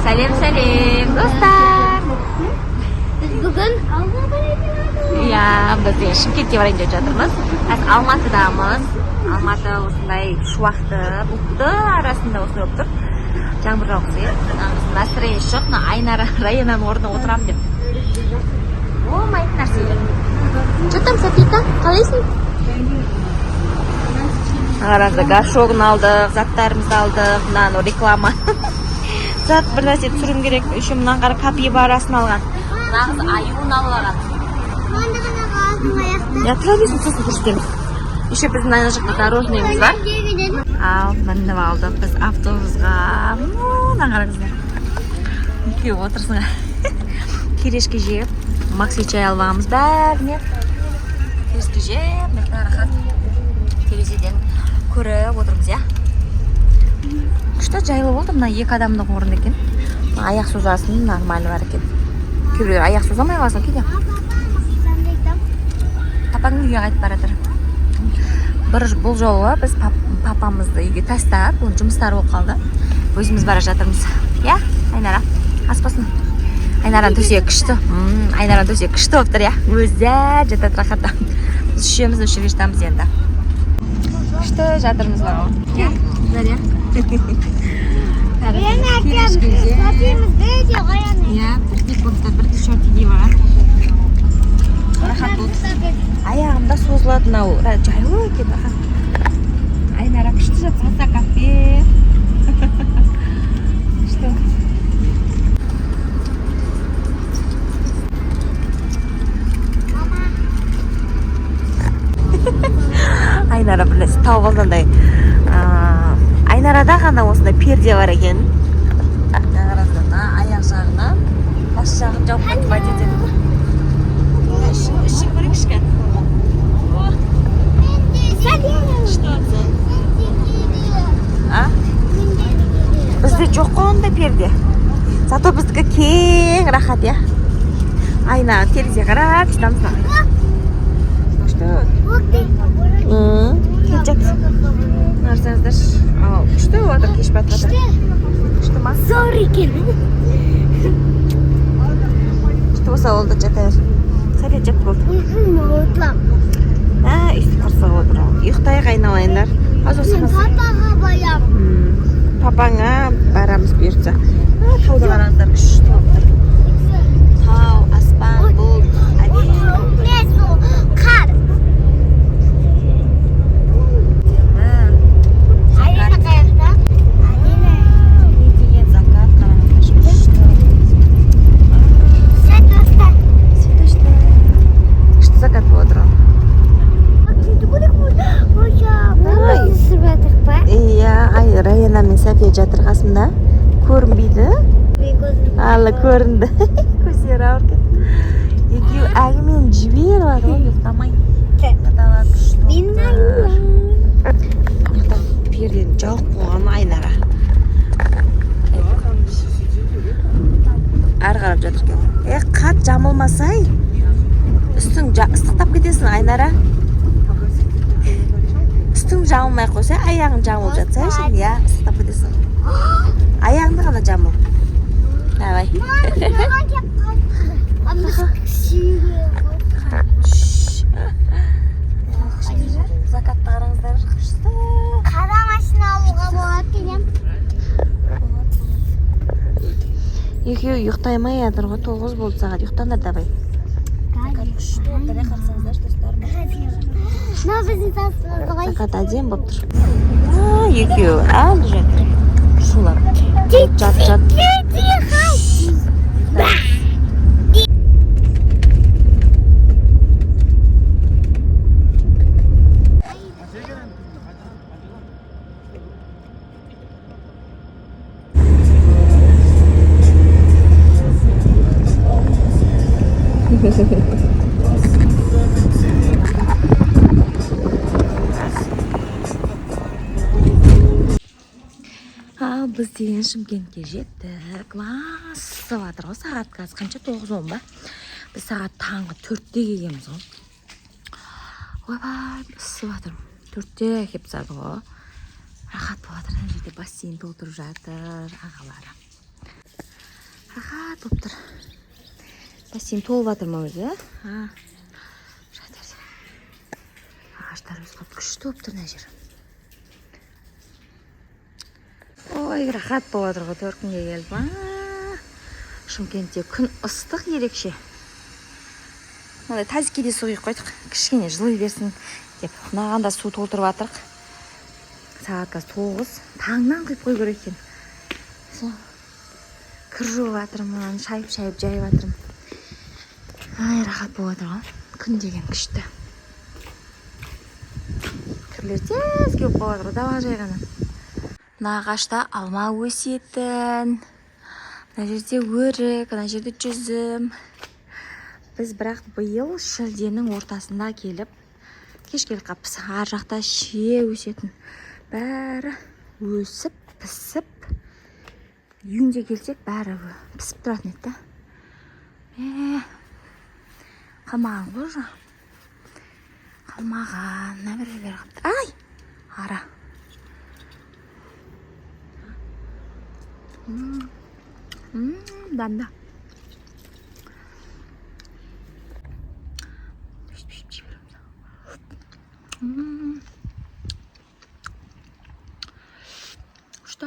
Сәлем, сәлем, достар. Біз бүгін Алматыға. Иә, біз де Шымкентке барайын деп жатырмыз. Қазір Алматыдамыз. Алматы осындай шуақты, бұлтты арасында осындай болып тұр. Жаңбыр жауғысы келді. Мына настроение жоқ, мына Айнара Раянаның орнына отырамын деп. Болмайтын нәрсе. Че там, Софита? Қалайсың? Қараңыздар, горшогын алдық, заттарымызды алдық, мынаны реклама. Зат бір нәрсе түсіруім керек. Еще мынаны қара, капибарасын алған. Мына қыз аюын алып алған. Мында ғана қалдым аяқта. Я, тұра берсін, сосын көрсетеміз. Еще біздің ана жақта дорожныйымыз бар. Ал мініп алдық біз автобусқа. Мына қараңыздар. Екеуі отырсың. Кирешке жеп, макси чай алып алғанбыз бәріне. Кирешке жеп, мына рахат терезеден көріп отырмыз, иә. Күшті, жайлы болды. Мына екі адамдық орын екен. Мына аяқ созасын нормально бар екен. Кейбіреулер аяқ соза алмай қаласың кейде. Папаң үйге қайтып бара жатыр. Бір бұл жолы біз папамызды үйге тастап, оның жұмыстары болып қалды. Өзіміз бара жатырмыз. Иә, Айнара, ас болсын. Айнараның төсегі күшті. Айнараның төсегі күшті болып тұр, иә. Өзі жатады рахатта. Біз үшеуміз осы жерге жатамыз енді. Күшті жатырмыз бар ғой. Иә, Заря. Иә, бірдей кофта, бірдей шорты киіп алған. Рахат болды. Аяғымда созылады мынау, жайлы екен, рахат. Айнара күшті жатса, кафе. Күшті. Айнара бір нәрсе тауып алды андай. Айнарада ғана осындай перде бар екен. Мына қараңыздар, мына аяқ жағына, бас жағын жауып қойып етеді ғой. Ішін көрейікші кәдімгі. Күшті болса. А? Бізде жоқ қой ондай перде. Зато біздікі кең, рахат, иә. Айна терезе қарап жатамыз. Күшті. Кет, жат. Қарасаңыздаршы. Ау, күшті болып жатыр, кеш батып жатыр. Күшті ма? Зор екен. Күшті болса ол да жата бер. Сәлем, жат, болды. Отырам. А, өйстіп қырсығып отыр. Ұйықтайық, айналайындар. Аз Мен осы папаға барам. Папаңа барамыз бұйыртса. А, тауды қараңыздар, күшті болып тұр. Тау, аспан, бұлт, әдемі. Мен сол қар. Әдемі. Арена қаяқта? Арена. Не деген закат, қараңыздаршы, күшті. Сәт достар. Күшті. Күшті закат болып отыр ғой. Ой. Иә, ай, Раяна мен София жатыр қасымда. Көрінбейді. Алы көрінді. Көздері ауырып кетті. Екеуі әңгімені жіберіп жатыр ғой, ұйықтамай. Дала күшті болып тұр. Мына пердені жауып қойған Айнара. Әрі қарап жатыр екен. Е, қат жамылмасай. Үстің ыстықтап кетесің, Айнара. Үстің жамылмай қойса, аяғың жамылып жатсайшы, иә, ыстықтап кетесің. Аяғыңды ғана жамыл. Давай. Шш. Закатты қараңыздар, күшті. Қара машина алуға болады екен. Екеуі ұйықтай алмай жатыр ғой, 9 болды сағат. Ұйықтаңдар, давай. Күшті болып тұр, қарасаңыздаршы, достар. Мына біздің тасымыз ғой. Закат әдемі болып тұр. А, екеуі әлі жатыр. Шулап. Жат, жат. Ал біз деген Шымкентке жеттік. Ысып жатыр ғой, сағат қазір қанша, 9:10 ба? Біз сағат таңғы 4-те келгенбіз ғой. Ойбай, ысып жатыр. 4-те келіп тастады ғой. Рахат болып жатыр. Ана жерде бассейн толтырып жатыр ағалары. Рахат болып тұр. Бассейн толып жатыр ма өзі? А, жатыр. Ағаштар өсіп қалыпты. Күшті болып тұр мына жер. Ой, рахат болып жатыр ғой, төркінге келіп. А, Шымкентте күн ыстық ерекше. Мынандай тазикке де су құйып қойдық. Кішкене жылый берсін деп. Мынаған да су толтырып жатырық. Сағат қазір 9. Таңнан құйып қою керек екен. Сол кір жуып жатырмын, шайып-шайып жайып жатырмын. Ай, рахат болып жатыр ғой. Күн деген күшті. Кірлер тез кеуіп қалып жатыр ғой, дала жайғаны. Мына ағашта алма өсетін. Мына жерде өрік, мына жерде жүзім. Біз бірақ биыл шілденің ортасында келіп, кеш келіп қаппыз. Ар жақта шие өсетін. Бәрі өсіп, пісіп, июньде келсек бәрі пісіп тұратын еді да. Қалмаған ғой уже. Қалмаған. Мына бір жерлері қалыпты. Ай! Ара. Дәмді. Сөйтіп, сөйтіп жей береміз. Күшті.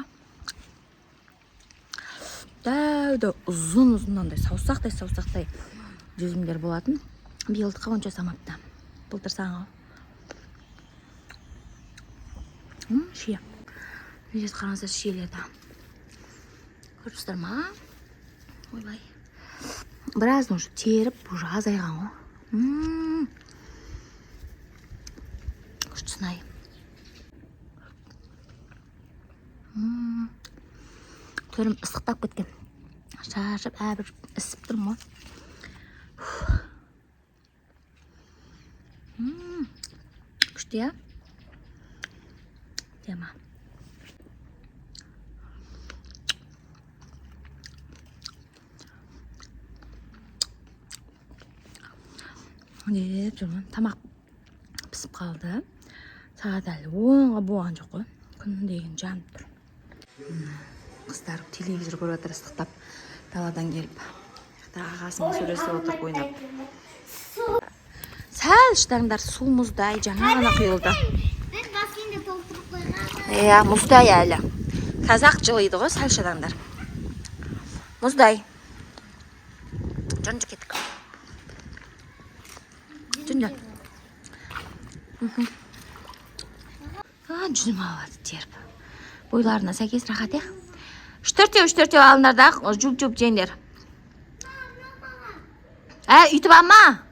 Дәу-дәу ұзын-ұзын мынандай саусақтай саусақтай жүзімдер болатын. Биылдыққа онша самапты. Былтыр саған ғой. Шие. Мына жерде қараңыздар шиелерді. Көріп тұрсыздар ма? Ойбай. Біразын уже теріп, уже азайған ғой. Күштісін ай. Түрім ыстықтап кеткен. Шаршап, әбір ісіп тұрмын ғой. Күшті, иә? Тема. Деп жүрмін. Тамақ пісіп қалды. Сағат әлі 10-ға болған жоқ қой. Күн деген жанып тұр. Қыздар телевизор көріп жатыр ыстықтап. Даладан келіп. Жақта ағасымен сөйлесіп отыр ойнап. Сәл шыдаңдар, су мұздай, жаңа ғана құйылды. Біз бассейнді толтырып қойған. Иә, мұздай әлі. Қазақ жылиды ғой, сәл шыдаңдар. Мұздай. Жүріңдер, кеттік. Жүріңдер. А, жүзім алып теріп. Бойларына сәйкес рахат, иә? Үш төртеу, үш төртеу алыңдар да, жуып-жуып жеңдер. Ә, үйтіп алма.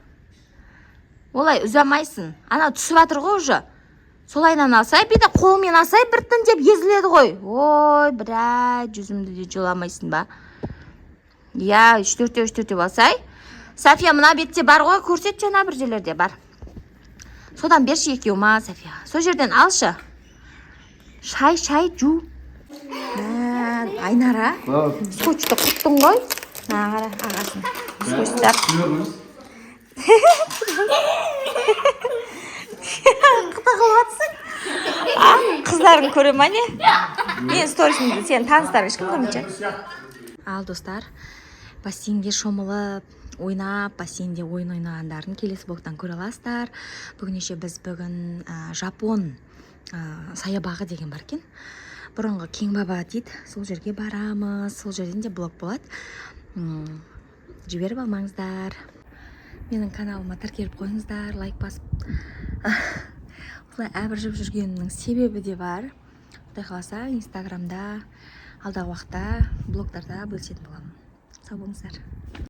Олай үзе алмайсың. Ана түсіп жатыр ғой уже. Солайынан алсай, бүйтіп қолмен алсай, бір тін деп езіледі ғой. Ой, бірә, жүзімді де жоламайсың ба? Иә, үш төртеу, үш төртеу алсай. София, мына бетте бар ғой, көрсетші, ана бір жерлерде бар. Содан берші екеу ма, София. Сол жерден алшы. Шай, шай, жу. Мә, Айнара, скотчты құрттың ғой. Мына қара, ағасын. Скотчтап. Қыта қылып жатсың. А, қыздарың көре ма не? Мен сторисімді сенің таныстарың ешкім көрмейді шығар. Ал достар, бассейнге шомылып, ойнап, бассейнде ойын ойнағандарын келесі блогтан көре аласыздар. Бүгін еще біз бүгін, Жапон, саябағы деген бар екен. Бұрынғы Кең баба дейді, сол жерге барамыз, сол жерден де блог болады. Жіберіп алмаңыздар. Менің каналыма тіркеліп қойыңыздар, лайк басып. Осылай әбіржіп жүргенімнің себебі де бар. Құдай қаласа, Инстаграмда алдағы уақытта блогтарда бөлісетін боламын. Сау болыңыздар.